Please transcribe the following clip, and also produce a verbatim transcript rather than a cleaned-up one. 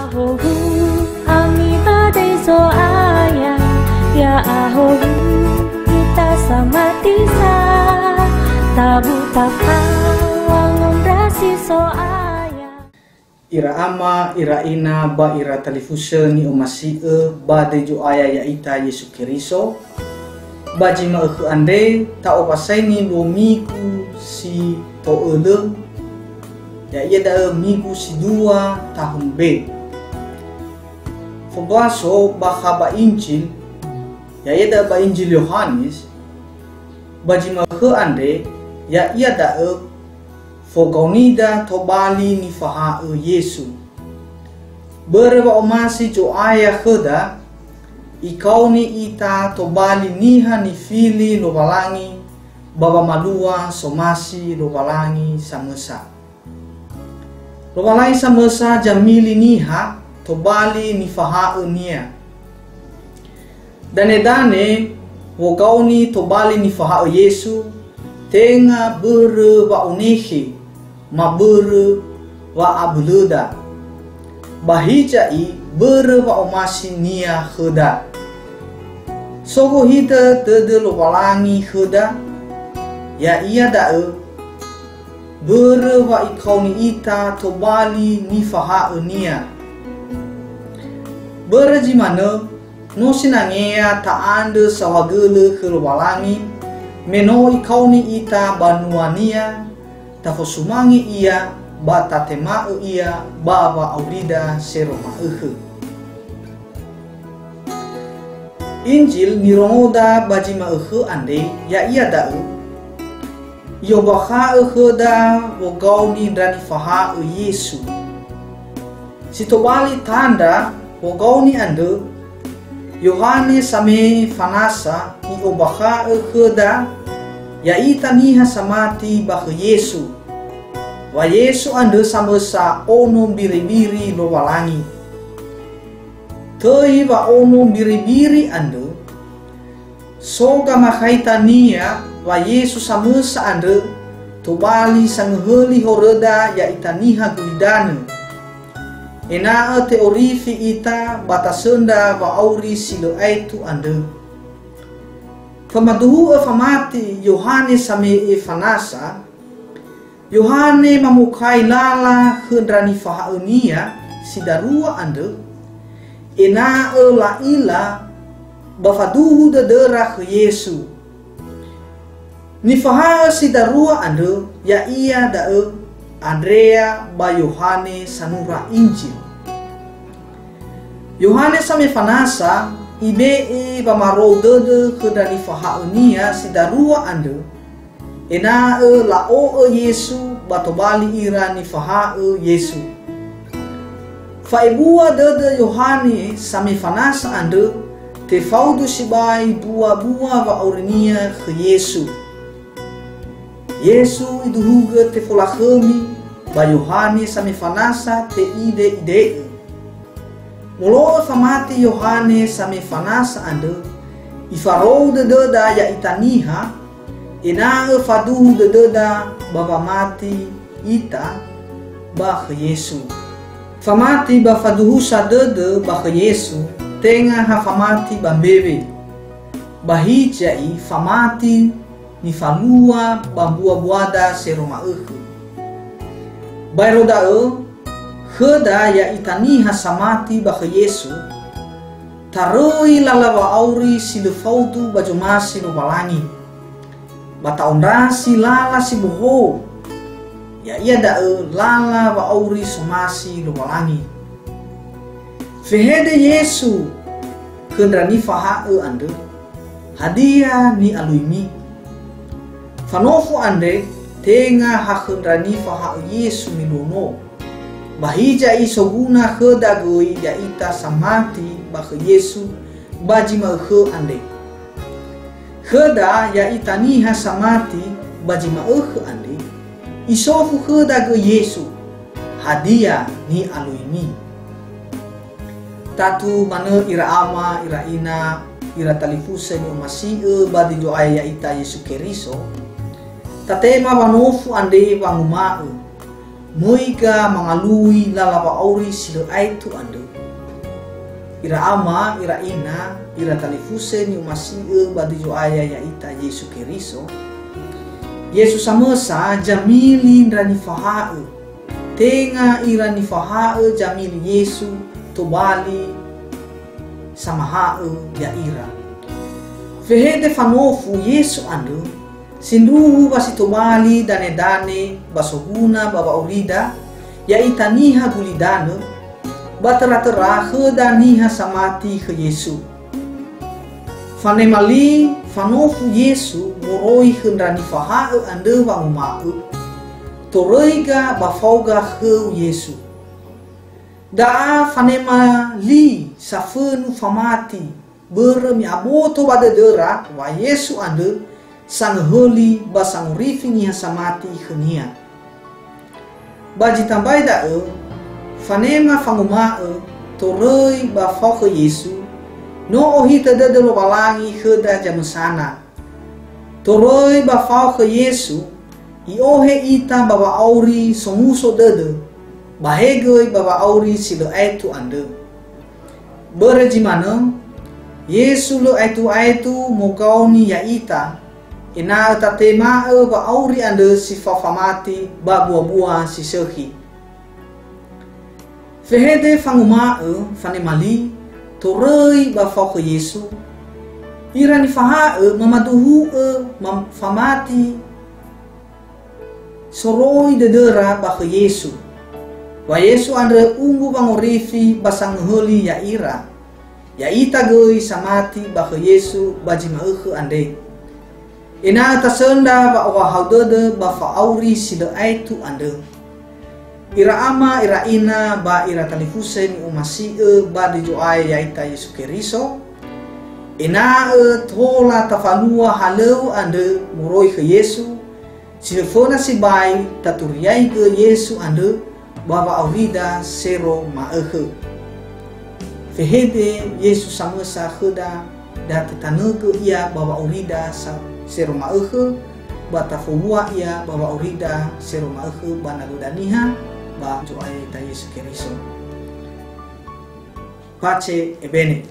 Ahowu, ami badai Zo'aya, ya'ahowu, ita samati sa, tabu tafa, wangondrasi Zo'aya. Ira ama, ira ina, ba ira talifusö ni'omasi'ö ba döi Zo'aya ya'ita Yesu Keriso, ba zi ma'ökhö andre ta'owasaini luo migu si to'ölö, ya'ia da'ö migu si dua tahun B. Fobaso bakha ba Injil, ya'ia da'ö ba Injil Yohanes, ba zi ma'ökhö andre, ya'ia da'ö fogaonida tobali nifaha'ö Yesu. Börö wa'omasi Zo'aya khöda, ikaoni ita tobali niha nifili Lowalangi ba wamalua somasi Lowalangi samösa. Lowalangi samösa zamili niha tobali nifaha'ö-Nia. Danedane wogaoni tobali nifaha'ö Yesu, tenga börö wa'onekhe, ma börö wa'abölöda. Ba hiza'i börö wa'omasi-Nia khöda. Sogohitö dödö Lowalangi khöda, ya'ia da'ö, börö wa ikaoni ita tobali nifaha'ö-Nia. Börö zi manö, no sinangea ta'andrö saohagölö khö Lowalangi, me no ikaoni ita banua-Nia, tafosumange Ia, ba tatema'ö Ia ba wa'aurida sero ma'ökhö. Injil nirongoda ba zi ma'ökhö andre, ya'ia da'ö, i'ombakha'ö khöda wogaoni ndra nifaha'ö Yesu. Si tobali tandra wogaoni andrö, Yohane Same'e Fanasa i'ombakha'ö khöda, ya'ita niha samati ba khö Yesu, wa Yesu andrö samösa ono mbiribiri Lowalangi. Töi wa ono mbiribiri andrö, so gamakhaitania wa Yesu samösa andrö tobali sangöhöli horöda ya'ita niha gulidanö, ena'ö te'orifi ita ba tasöndra wa'auri si lö aetu andrö. Famaduhu'ö famati Yohane Same'e Fanasa, Yohane mamokai lala khö ndra nifaha'önia si darua andrö, ena'ö la'ila ba faduhu dödöra khö Yesu. Nifaha'ö si darua andrö ya'ia da'ö Andrea ba Yohane sanura Injil. Yohane Same'e Fanasa ibe'e wamarou dödö khö ndra nifaha'önia si darua andrö, ena'ö la'o'ö Yesu ba tobali ira nifaha'ö Yesu. Fa'ebua dödö Yohane Same'e Fanasa andrö tefaudu sibai mbua-bua wa'aurinia khö Yesu. Yesu iduhugö tefolakhömi, ba Yohane Same'e Fanasa te'ide'ide'ö. Molo'ö famati Yohane Same'e Fanasa andrö, ifarou dödöda ya'ita niha, ena'ö faduhu dödöda ba wamati ita ba khö Yesu. Famati ba faduhusa dödö ba khö Yesu, tenga ha famati ba mbewe. Ba hiza'i famati nifalua ba mbuabuada sero ma'ökhö. Baero da'ö, khöda ya'ita niha samati ba khö Yesu, taröi lala wa'auri si lö faudu ba zomasi Lowalangi, ba ta'ondrasi lala si bohou, ya'ia da'ö lala wa'auri somasi Lowalangi. Fehede Yesu khö ndra nifaha'ö andrö, "Hadia ni'aluimi?" Fanofo andre tenga ha khö ndra nifaha'ö Yesu niluo no. Ba hiza'i soguna khöda göi ya'ita samati ba khö Yesu ba zi ma'ökhö andre. Khöda ya'ita niha samati ba zi ma'ökhö andre, isofu khöda göi Yesu, "Hadia ni'aluimi?" Tatu manö ira ama, ira ina, ira talifusö ni'omasi'ö ba döi Zo'aya ya'ita Yesu Keriso, tatema wanofu andre wanguma'ö, Möiga mangalui lala wa'auri si lö aetu andrö. Ira ama, ira ina, ira talifusö ni'omasi'ö ba döi Zo'aya ya'ita Yesu Keriso, Yesu samösa zamili ndra nifaha'ö. Tenga ira nifaha'ö zamili Yesu tobali samaha'ö ya'ira. Fehede fanofu Yesu andrö, sindruhu wa si tobali danedane ba soguna ba wa'aurida, ya'ita niha gulidanö, ba töra-töra khöda niha samati khö Yesu. Fanema li fanofu Yesu moroi khö ndra nifaha'ö andrö wanguma'ö, "Toröiga ba faoga khöu Yesu." Da'a fanema li safönu famati, börö me aboto ba dödöra wa Yesu andrö sangöhöli ba sangorifi niha samati khö-Nia. Ba zi tambai da'ö, fanema fanguma'ö toröi ba fao khö Yesu, no ohitö dödö Lowalangi khöda zamösana. Toröi ba fao khö Yesu, I'ohe ita ba wa'auri somuso dödö, ba he göi ba wa'auri si lö aetu andrö. Börö zi manö, Yesu lö aetu-aetu mogaoni ya'ita, ena'ö tatema'ö wa'auri andrö si fao famati ba mbua-mbua si sökhi. Fehede fanguma'ö fanema li toröi ba fao khö Yesu, ira nifaha'ö mamaduhu'ö mam-, famati soroi dödöra ba khö Yesu. Wa Yesu andrö umbu wangorifi ba sangöhöli ya'ira. Ya'ita göi samati ba khö Yesu ba zi ma'ökhö andre. Ena'ö tasöndra wa'ohahau dödö ba fa'auri si lö aetu andrö. Ira ama, ira ina, ba ira talifusö ni'omasi'ö ba döi Zo'aya ya'ita Yesu Keriso, ena'ö tola tafalua halöŵö andrö moroi khö Yesu, si föföna sibai taturiaigö Yesu andrö ba wa'aurida sero ma'ökhö. Fehede Yesu samösa khöda, da tetanögö Ia ba wa'aurida sa-, sero ma'ökhö, ba tafowua Ia ba wa'aurida sero ma'ökhö ba nawöda niha ba Zo'aya ya'ita Yesu Keriso. Pace e bene.